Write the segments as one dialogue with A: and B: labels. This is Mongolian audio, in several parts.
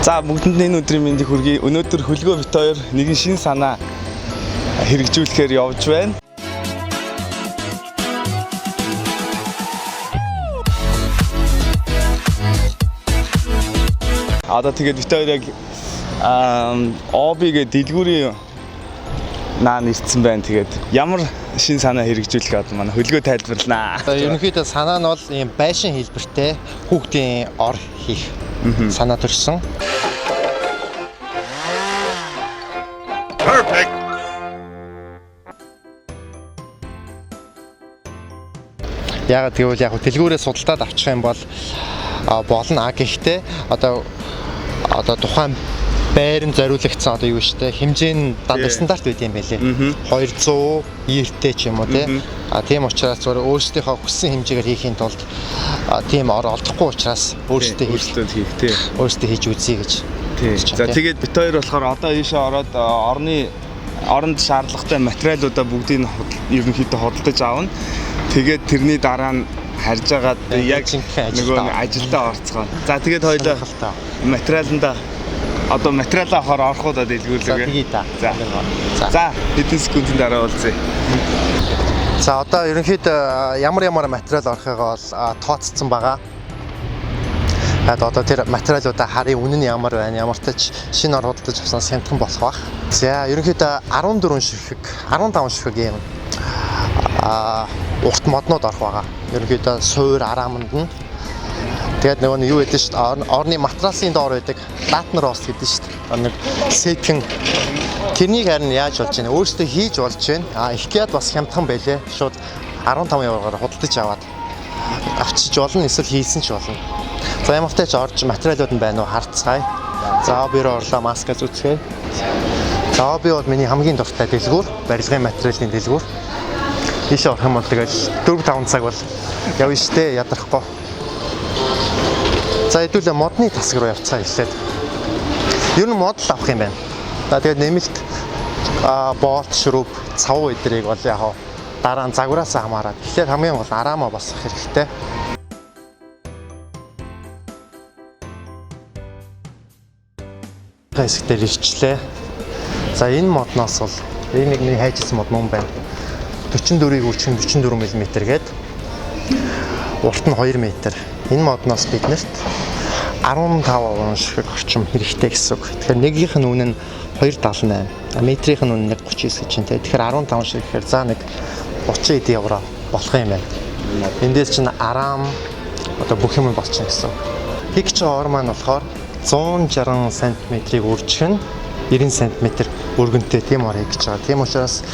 A: За бүгдэнд нь энэ өдрийн мэндийг хүргэе. Өнөөдөр Хөлгөө бит хоёр нэгэн шин санаа хэрэгжүүлэхээр явж байна. Одоо тэгээд бит хоёр яг Оби гэ дэлгүүрийн наан ирсэн байна. Тэгээд ямар шин санаа хэрэгжүүлэх одоо манай Хөлгөө тайлбарланаа.
B: Одоо ерөнхийдөө санаа нь бол ийм байшин хэлбэртэй хүүхдийн ор хийх санаа төрсөн.
C: Perfect.
B: Яагаад гэвэл яг дэлгүүрээ судалдаад авчих юм бол болно. А гэхдээ одоо тухайн байран зориулагдсан одоо юу штэ хэмжээ нь дандаа
A: Тий.
B: стандарт байт юм байлээ. 200 эртэй ч юм уу тий. А тийм учраас зүгээр өөрсдийнхөө хүссэн хэмжээгээр хийхийн тулд тийм ор олдохгүй учраас өөрсдөө хийх
A: өөрсдөө хийх тий.
B: өөрсдөө хийж үзье гэж.
A: Тий.
B: бодож
A: За
B: байна, тий.
A: тэгээд бит хоёр болохоор одоо ийшээ ороод орны оронд шаардлагатай материалуудаа бүгдийг нь ерөнхийдөө худалдаж авна. Тэгээд тэрний дараа нь харж агаад
B: Тий,
A: яг
B: жинхэнэ ажилдаа
A: нөгөө нэг
B: орно.
A: ажилдаа орцгоо. За тэгээд хоёлоо
B: Сонирхолтой.
A: материаланда одоо материалаа авахаар орох уу да
B: За
A: дэлгүүрлэгээ.
B: тэгье та.
A: За.
B: За.
A: За хэдэн секундын дараа уулзъя.
B: За одоо ерөнхийдөө ямар ямар материал орохыгоо бол тооцсон байгаа. Тэгээд одоо тэр материалуудаа харъя, үнэ нь ямар байна, ямар ч шинэ ор худалдаж авсан сямдхан болох бах. За ерөнхийдөө 14 ширхэг, 15 ширхэг юм урт моднууд орох байгаа. Ерөнхийдөө суур арааманд нь. Тэгээд нөгөө нь юу гэдэг шүү дээ. Орны матрасын доор байдаг латнер ос гэдэг шүү дээ. Одоо нэг сеткэн тэрнийг харин яаж болж байна? Өөрсдөө хийж болж байна. А Икеад бас хямдхан байлээ. Шууд 15 евроор худалдаж аваад авчиж болно, эсвэл хийсэн ч болно. За ямар ч орж материалууд нь байна уу харцгаая. За би рүү орлоо, маска зүцгээе. За би бол миний хамгийн дуртай дэлгүүр, барилгын материалын дэлгүүр. Ийшээ орох юм бол тэгэл 4 5 цаг бол явна штэ, ядрахгүй. За хэдүүлээ модны тасаг руу явцгаа эхлээд. Ер нь мод л авах юм байна. За тэгээд нэмэлт болт, шүрүп, цав эдрийг бол яг дараа нь загвараас хамаарат. Тэгэхээр хамгийн гол араамаа босгох хэрэгтэй. Хэсэг дээр ирчлээ. За энэ модноос бол энэ нэг миний хайжсэн мод мөн байна. 44-ийг үржих нь 44 мм гээд урт нь 2 м. Энэ модноос биднэрт 15 ширхэг орчим хэрэгтэй гэсэн үг. Тэгэхээр нэгийнх нь үнэ нь 2.78, метрийнх нь үнэ нь 1.39 гэж байна те. Тэгэхээр 15 ширхэг гэхээр за нэг 30 эд евро болох юм байна. Эндээс чинь арам одоо бүх юм болчихно гэсэн үг. Хийх гэж байгаа ор маань болохоор 160 см-ийг үржих нь 90 см өргөнтэй тийм ор хийх гэж байгаа. Тийм учраас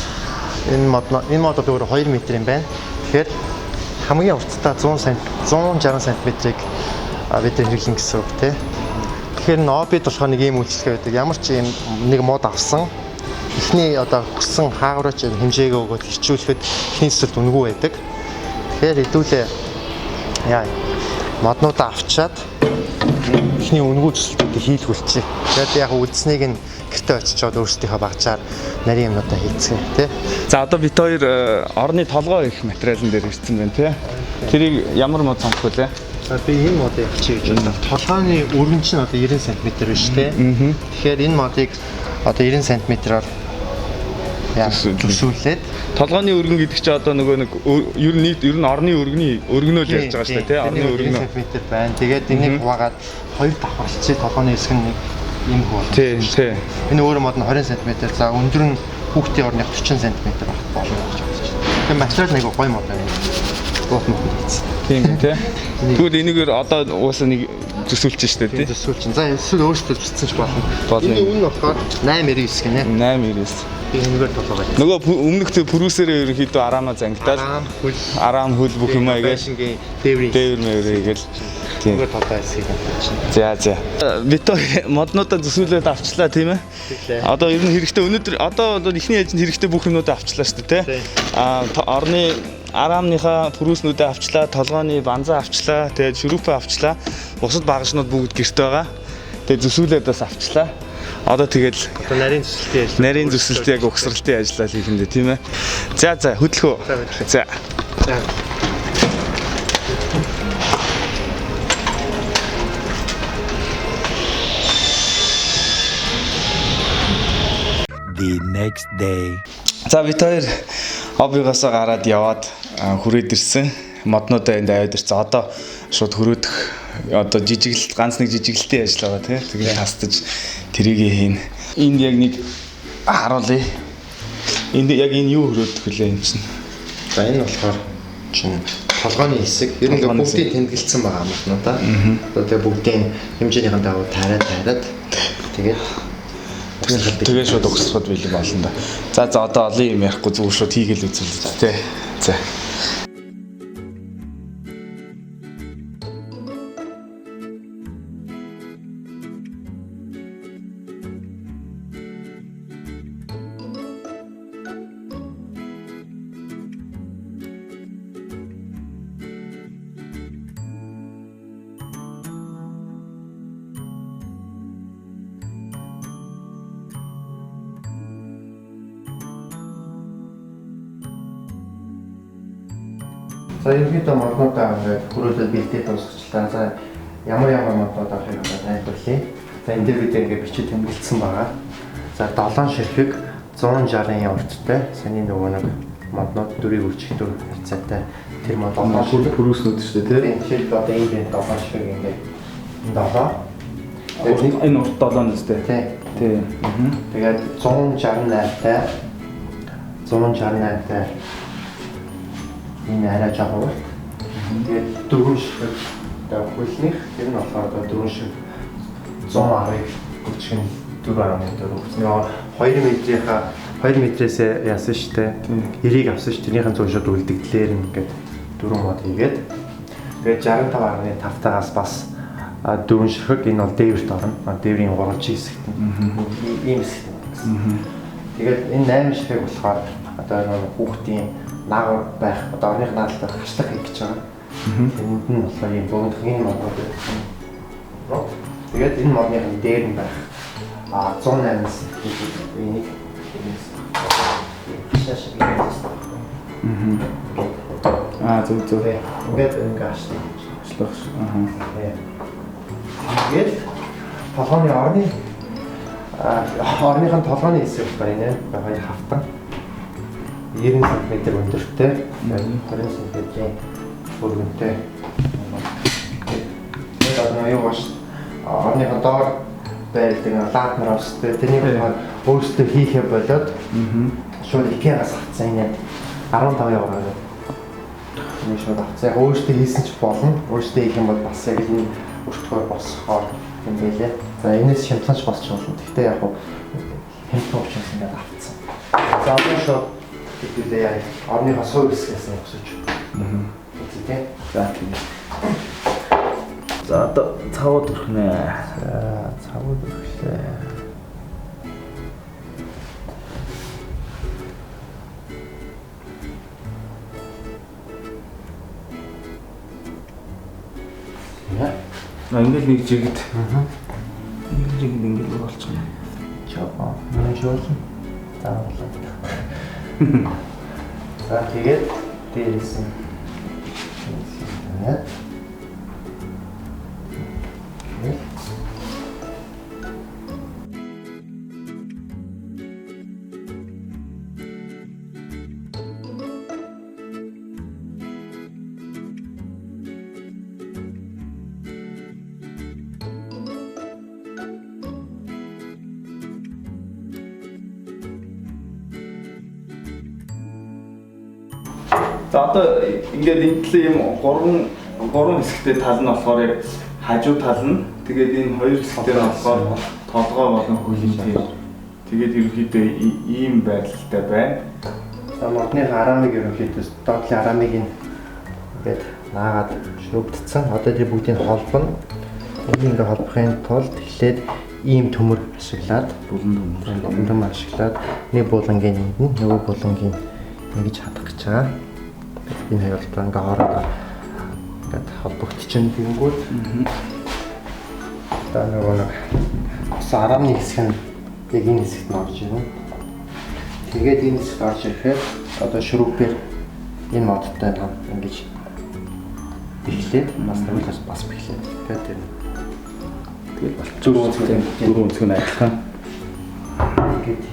B: энэ мод энэ мод одоо өөр 2 м юм байна. Тэгэхээр хамгийн уртдаа 100 см 160 см-ийг бид нар хэрэглэн гэсэн үг тий. Тэгэхээр нобид болохоор нэг ийм үйлчлэг байдаг. Ямар ч ийм нэг мод авсан эхний одоо хүссэн хаагураач хэмжээгээ өгөөд хичүүлэхэд эхний төсөлд үнэгүй байдаг. Тэгэхээр хэдүүлээ яа моднуудаа авчаад эхний үнэгүй төсөлтүүдийг хийлгүүлчихье. Тэгээд яг үлдсэнийг нь гэртээ очичоод өөрсдийнхөө багжаар нарийн юмнуудаа хийцгээе тий.
A: За одоо бит хоёр орны толгой их материалн дээр ирсэн байна тий. Тэрийг ямар мод сонгох вэ?
B: За би энэ модыг авчия гэж бодлоо. Толгойн өргөн чинь одоо 90 см биш тий. Тэгэхээр энэ модыг одоо 90 см-аар яа төсөөлээд
A: Толгойн өргөн гэдэг чинь одоо нөгөө нэг ер нь нийт ер нь орны өргөний өргөнөө л ярьж байгаа шүү дээ тий. Орны өргөнөө.
B: 90 см байна. Тэгээд энийг хуваагаад хоёр давхарлцыг толгойн хэсэг нь нэг юм хүү болно.
A: Тий, тий.
B: Энэ өөр мод нь 20 см. За өндөр нь хүүхдийн орных 40 см байх болно гэж бодож байна. Тэгэхээр материал нэг гоё мод байна. Уут мод хийсэн.
A: Тийм үү тий. Тэгвэл энэгээр одоо угаасаа нэг төсөөлж шүү дээ тий.
B: Төсөөл чинь. За эсвэл өөрсдөө бичсэн ч болно.
A: Болно.
B: Энэ үн нь болохоор 8.99 гинэ.
A: 8.99.
B: Би энэгээр толгой.
A: Нөгөө өмнөх тэр пүрүүсээрээ ерөнхийдөө араамаа зангидаад
B: Арам хөл
A: араам хөл бүх юм аягаал
B: байшингийн дээврийн
A: дээвэр мэвэр гээл. Тийм.
B: энэгээр толгой хэсгийг чинь.
A: За за. Бит хоёр моднуудаа төсөөлөөд авчлаа тийм ээ.
B: Тэглээ.
A: Одоо ер нь хэрэгтэй өнөөдөр одоо бол эхний ээлжинд хэрэгтэй бүх юмнуудаа авчлаа шүү дээ тий.
B: Тий.
A: Аа орны араамныхаа пүрүүснүүдээ авчлаа, толгойн банзаа авчлаа, тэгээд шүрүүпээ авчлаа. Бусад багажнууд бүгд гэрт байгаа. Тэгээд төсөөлөөд бас авчлаа. Одоо тэгэл
B: Одоо нарийн төсөлтийн ажил.
A: нарийн төсөлт яг угсралтын ажиллаа хийх юм дээ тийм ээ. За за хөдөлгөө.
B: За, хөдлөө.
A: За.
B: За.
C: The next day.
A: За бид хоёр обигоосоо гараад яваад хүрээд ирсэн. Моднуудаа энд аваад ирсэн. Одоо шууд хөрөөдөх одоо жижиглэлт ганц нэг жижиглэлтийн ажил байгаа тий. Тэгээд тастаж тэрийг хийн. Энд яг нэг харуулъя. Энд яг энэ юу хөрөөдөх вүлээ юм чинь.
B: За энэ болохоор чинь толгойн хэсэг. Ер нь ингээ
A: Толгойн
B: бүгдийг тэмдэглэсэн байгаа моднуудаа. Одоо тэгээ бүгдийн хэмжээнийхэн дагуу таарад тэгээд
A: Тэгээ шууд өгсөхөд бэлэн болно да. За за одоо олон юм ярихгүй зүгээр шууд хийгээл үзүүлээ тий. За.
B: За ерөнхийдөө моднуудаа ингээд хөрөөлөд бэлдээд дуусгачлаа. За ямар ямар моднууд авахыг одоо тайлбарлая. За энэ дээр бид ингээд бичиж тэмдэглэсэн байгаа. За 7 ширхэг 160-ын урттай. Саний нөгөө нэг моднууд 4-ийг үржих 4 харьцаатай. Тэр мод 7 ширхэг
A: Пүрүүснүүд шүү дээ
B: Тийм жишээлбэл одоо энд энэ 7 ширхэг ингээд 7. Тэгээд нэг
A: Энэ урт 7 нэстэй.
B: тий.
A: Тий.
B: Тэгээд 168-тай 168-тай энэ арай жоохон урт. Тэгээд дөрвөн ширхэг одоо хөлнийх тэр нь болохоор одоо дөрвөн ширхэг 110-ыг гүчгэн 4.4 гэсэн. Нөгөө 2 метрийнхаа 2 метрээсээ яасан штэ. 90-ийг авсан ш. Тэрнийхэн зүүн шууд үлдэгдлээр нь ингээд дөрвөн мод хийгээд тэгээд 65.5 тагаас бас дөрвөн ширхэг энэ бол дээвэрт орно. Дээврийн гурвалжин хэсэгт нь ийм хэсэгт нь гэсэн. Тэгээд энэ 8 ширхэг болохоор одоо нөгөө хүүхдийн наагур байх одоо орных наалдах хашлах хийх гэж байгаа. Тэнд нь болохоор ийм богино энэ моднууд байсан. Тэгээд энэ модных нь дээр нь байх 108 см энийг энэс хашаа шиг юм байна.
A: Аа зөв зөв.
B: Ингээд ингээ хашлах.
A: Хашлах. Аа.
B: Тэгээд толгойн орны орныхын толгойн хэсэг болохоор энэ хоёр хавтан 90 см өндөртэй, 20 см-ийн өргөнтэй. Тэгээд одоо юу баш орныхын доор байрладаг лаатнар остой. Тэрнийг болохоор өөрсдөө хийхээ болоод шууд IKEA-гаас авсан энэ 15 евро гэдэг. Энийг шууд авсан. Яг өөрсдөө хийсэн ч болно. Өөрсдөө хийх юм бол бас яг энэ өртгөөр босгохоор юм байлээ. За энэс хямдхан ч босч болно. Гэхдээ яг хямдхан учраас ингээд авцсан. За одоо шууд хэдүүлээ яа. Орныхоо суур хэсгээс нь өсөж. Үзье тий.
A: За тийм. За одоо цавууд өрхнө.
B: За цавууд өрхлээ.
A: Ингээл нэг жигд. Нэг жигд ингээл болчихно.
B: Чопо. Миний жуулна. Заавал. За тэгээд дээрээс нь тавиад.
A: За одоо ингээд энэ талын юм гурван хэсэгтэй тал нь болохоор яг хажуу тал нь тэгээд энэ хоёр хэсэгтэй нь болохоор толгой болон хөлийн тэр. Тэгээд ерөнхийдөө ийм байралтай байна.
B: За модны арамыг ерөнхийдөө доотлын арамыг ингээд наагаад шүүгдсэн. Одоо тэр бүгдийг холбоно. Энийг ингээд холбохын тулд эхлээд ийм төмөр ашиглаад булан төмөр ашиглаад нэг булангийн энд нь нөгөө булангийн ингэж хадах гэж байгаа. Энэ хоёр одоо ингээ хоорондоо ингээд холбогдчихно тэгэнгүүт. Одоо нөгөө нэг бас арамны хэсэг нь яг энэ хэсэгт нь орж ирнэ. Тэгээд энэ хэсэгт орж ирэхээр одоо шүрүүпээр энэ модтой нам ингэж бэхлээд бас нөгөөлөөс бас бэхлээд тэгээд тэр
A: тэгэл болчих. Дөрвөн өнцгөн адилхан.
B: Ингээд.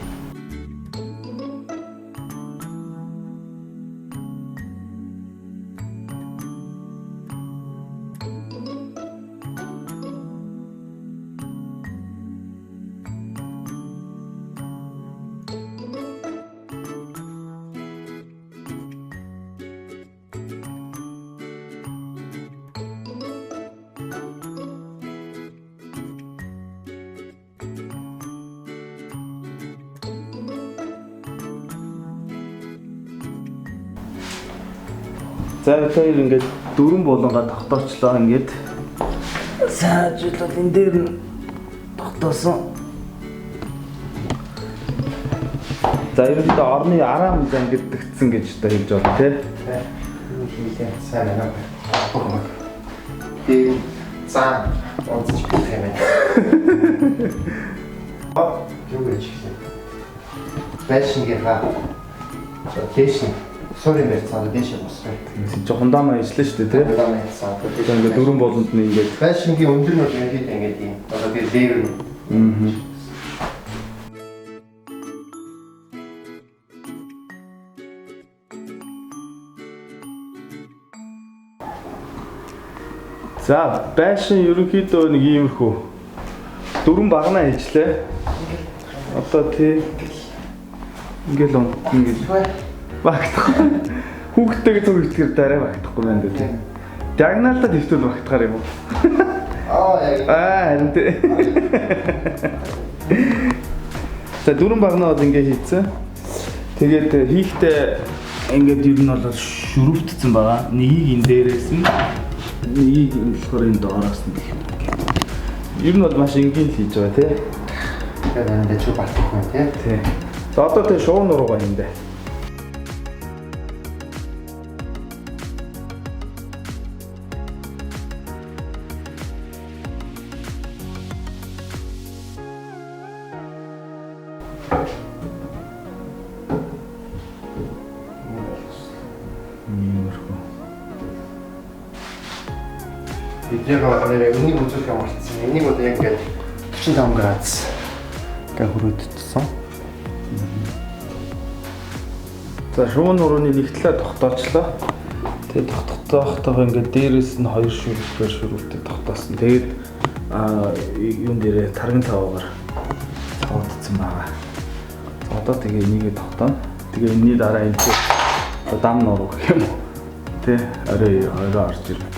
A: За бид хоёр ингээд дөрвөн булангаа тогтоочлоо ингээд. Сайн ажил бол энэ дээр нь тогтоосон. За ерөнхийдөө орны араа зангиддагдсан гэж одоо хэлж байна тий.
B: Хийлээ сайн байна. Тэгээд заа онцч болох юм байна. Юу гэж хэлээ? Байшингийнхаа дээш нь суурин барьцаа дээш босгоё.
A: Тэгсэн чи хундаамаа ажиллана шүү дээ тий.
B: Хундаамаа ажилласан.
A: Одоо ингээд дөрвөн буланд нь ингээд
B: байшингийн өндөр нь бол ерөнхийдөө ингээд юм. Одоо би левер нь.
A: Аа. За, байшин ерөнхийдөө нэг иймэрхүү дөрвөн багнаа хийчлээ. Одоо тий ингээл унтна гэж багтахгүй. Хүүхдтэйгээ зүг итгэр дараа багтахгүй байна дээ тий. Диагоналдаа твтвэл багтахаар юм уу?
B: Аа яг.
A: Аа харин тий. За дөрвөн багнаа бол ингээ хийцэн. Тэгээд хийхдээ ингээд ер нь бол шүрвтцэн байгаа. Нэгийг энэ дээрээс нь нэгийг энэ болохоор энэ доороос нь гэх юм. Ер нь бол маш энгийн л хийж байгаа тий.
B: Тэгээд энэ дэч батах юм тий.
A: Тий. За одоо тий шуун нуруугаа юм дээ. Иймэрхүү.
B: Бидний нэрээ үнийг үзүүлэх юм болцсон. Энийг бол яг ингээд 45 градус гэ хөрөөдсөн.
A: За шуун нурууны нэг талаа тогтоочлоо. Тэгээд тогтоохтойгоо ингээд дээрээс нь хоёр шүрвээр шүрвтэй тогтоосон. Тэгээд юун дээрээ тарган таваагаар цавуудсан байгаа. За одоо тэгээ энийгээ тогтооно. Тэгээ энэний дараа энэ дам нуруу гэх юм уу? Тэ орой орой орж ирнэ.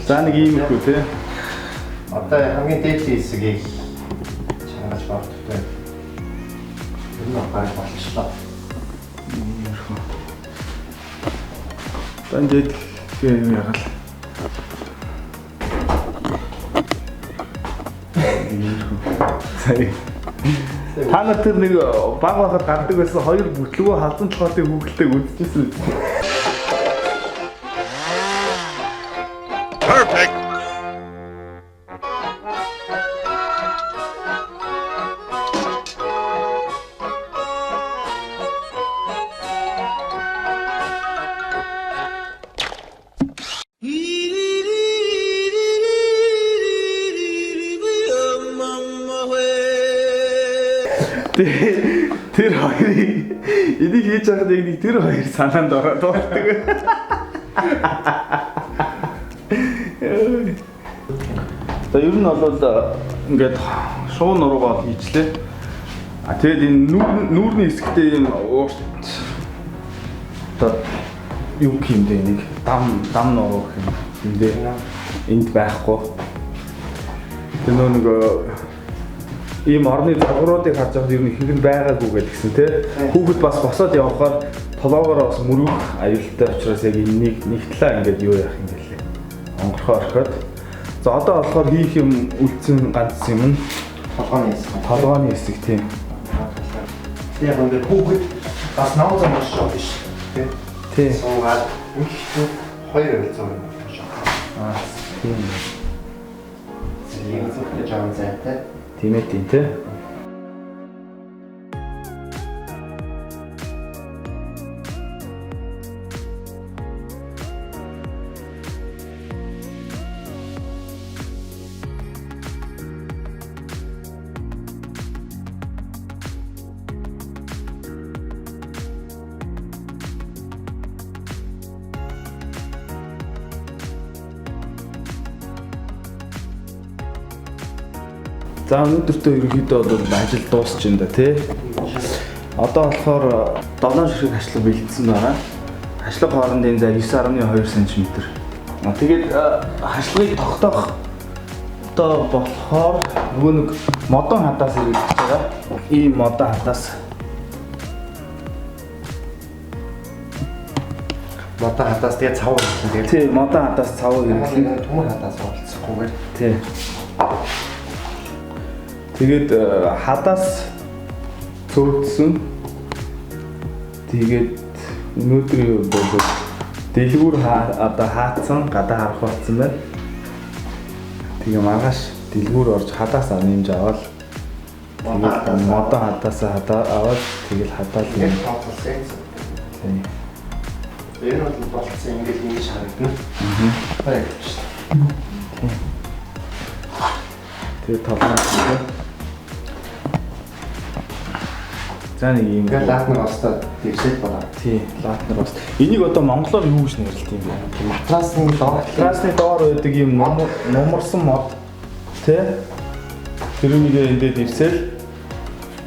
B: За
A: За нэг иймэрхүү тий.
B: Одоо хамгийн дээд хэсгийг чангаж боддог. Тэр нь баг болчлоо.
A: Иймэрхүү. За ингээд юм ягаал. Иймэрхүү. За та нар тэр нэг баг байхад гардаг байсан хоёр бүтлгүү халзан толгойтой хүүхэлтэйг үзчихсэн үү?
C: Perfect.
A: Тэр хоёрыг энийг хийж байхад яг нэг тэр хоёр санаанд ороод болдог. За ер нь бол ингээд шуун нуруугаа хийчлээ. А тэгээд энэ нүүрний хэсэгтээ ийм урт одоо юу гэх юм бэ нэг дам нуруу гэх юм дээ. Энд байхгүй. Тэр нөө нэг ийм орны загваруудыг харж байхад ер нь ихэнх нь байгаагүй гэдгсэн тий. Хүүхэд бас босоод явхаар толоогоороо бас мөрөх аюултай учраас яг энэнийг нэг талаа ингээд юу яах юм бэлээ. Онгорхоо орхиод. За одоо болохоор хийх юм үлдсэн ганц юм нь
B: толгойн хэсэг.
A: Толгойн хэсэг тийм.
B: Яг ингээд хүүхэд бас ном зам уншиж байгаа биш тий.
A: Тий.
B: Суугаад ингэхдээ хоёр ойролцоо юм уншиж байгаа.
A: Аа тийм.
B: Ийм зүгтээ жоон зайтай.
A: Тийм ээ тийм тий. За өнөөдөртөө ерөнхийдөө бол ажил дуусч байна да тий. Одоо болохоор 7 ширхэг хашлага бэлдсэн байгаа. Хашлага хоорондын зай 9.2 см. Тэгээд хашлагыг тогтоох одоо болохоор нөгөө нэг модон хадаас хэрэглэж байгаа. Ийм модон хадаас.
B: Модон хадаас тэгээ цав хэрэглэн.
A: Тий, модон хадаас цав хэрэглэн.
B: Төмөр хадаас олцохгүйгээр.
A: Тий. Тэгээд хадаас цөөрдсөн. Тэгээд өнөөдрийн бол дэлгүүр одоо хаацсан, гадаа харах болсон байна. Тэгээ маргааш дэлгүүр орж хадаас нэмж аваад тэгээд модон хадаас хадаа аваад тэгэл хадаал
B: юм. Тооцоолсон.
A: Тийм.
B: Энэ бол болцсон ингээд ингэж харагдана. Аа.
A: Тийм. Тэгээд толгой. За нэг юм.
B: Тэгээд латнер остой дэвшээд болоо.
A: Тий, латнер ос. Энийг одоо монголоор юу гэж нэрлэдэг юм бэ?
B: Матрасны доор,
A: матрасны доор байдаг юм нумарсан мод. Тэ? Тэр үнийг эндээд ирсэл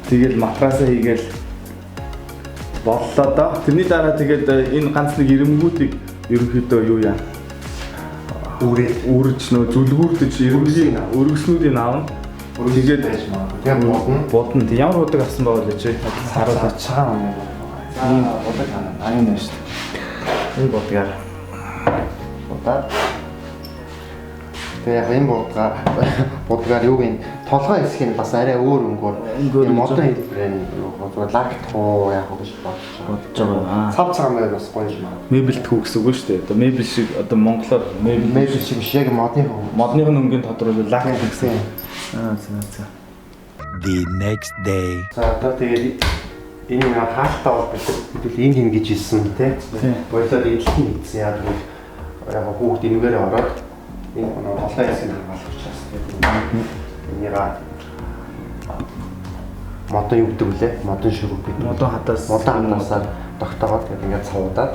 A: тэгэл матрасаа хийгээл боллоо доо. Тэрний дараа тэгээд энэ ганц нэг ирэмгүүдийг ерөнхийдөө юу яа? Үүрэж нөө зүлгүүрдэж ирэмгийн өргөснүүдийг авна. Тэгээд
B: байж магадгүй. Тэгээд бодно.
A: Бодно. Тэг ямар удаг авсан байгаа вэ чи? Харуулж
B: цагаан юм.
A: За будаг хана. Аян байна шүү дээ. Энэ будгаар.
B: Будаад. Тэгээд яг энэ будгаар юу гин толгой хэсэг нь бас арай өөр өнгөөр модон хэлбэрээр юу зүгээр лактах уу яах вэ гэж
A: бодож байгаа.
B: Цав цагаан байвал бас гоё юм аа.
A: Мебелтэх үү гэсэн үг шүү дээ. Одоо мебель шиг одоо монголоор
B: мебель шиг биш яг модных
A: модных өнгийн тодруулбал лакт гэсэн. Аа за за.
C: The next day.
B: За одоо тэгээд энэ нэг хаалтаа бол бид энд хин гэж хэлсэн тий. Болоод эдлэн хийсэн яг гэвэл яг хүүхд энүүгээр ороод энэ толгой хэсгийг хамгаалах учраас тэгээд энийг модон юу гэдэг вүлээ? Модон шүрэг гэдэг.
A: Модон хадаас
B: модон хадаасаар тогтоогоод тэгээд ингээд цавуудаад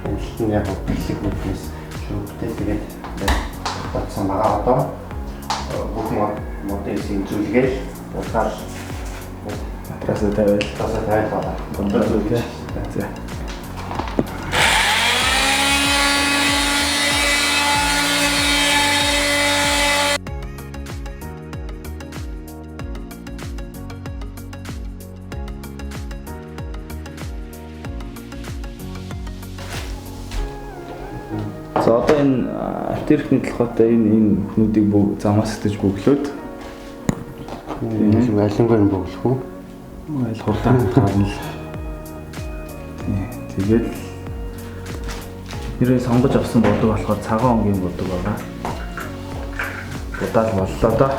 B: энэ л нь яг бэлэг нүднээс шүрэгтэй тэгээд бодсон байгаа одоо бүх модон хэсгийг зүйлгээл будгаал
A: матрасаа тавиал
B: матрасаа тавиал болоо.
A: Будгаал тий. За. За одоо энэ аптерхний толгойтой энэ бүхнүүдийг замаас сэтэж бөглөөд
B: тийм алингаар нь бөглөх үү?
A: Аль хурдан харна л. Тийм. Тэгээд нэрээ сонгож авсан будаг болохоор цагаан өнгийн будаг байгаа. Будаал боллоо доо.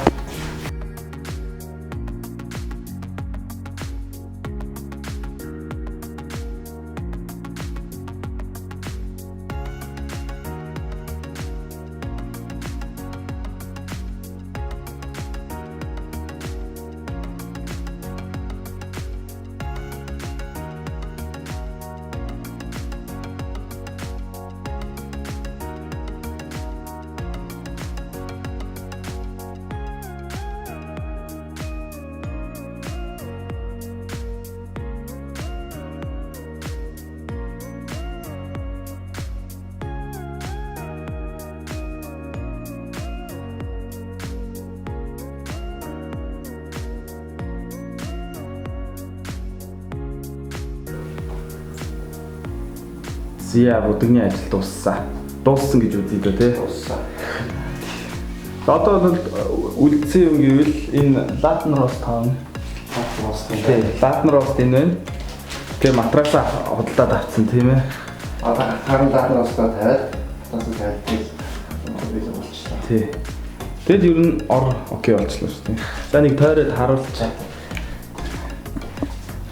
A: Зя будагны ажил дууссан. Дууссан гэж үзье дээ тий.
B: Дууссан.
A: Одоо бол үлдсэн юм гэвэл энэ латнер рост таавна.
B: Латнер рост
A: тий. Латнер рост энэ байна. Тэгээ матрасаа худалдаад авцсан тийм ээ.
B: Одоо гатгаар нь латнер ростоо тавиад матрасаа тавиад тэгэл болчихлоо.
A: Тий. Тэгэд ер нь ор окей болчихлоо шүү дээ. За нэг тойроод харуулчих.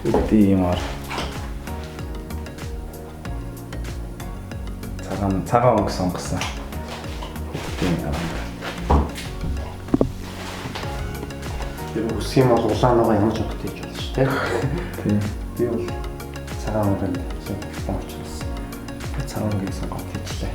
A: Үгүй юм ор. Цагаан өнгө сонгосон. Хүүхдийн арга.
B: Тэр үсгийн бол улаан нөгөө ямар ч өнгөтэй хийж болно шүү дээ.
A: Тийм.
B: Би бол цагаан өнгөнд сонгох учраас цагаан өнгийг сонгоод хийжлээ.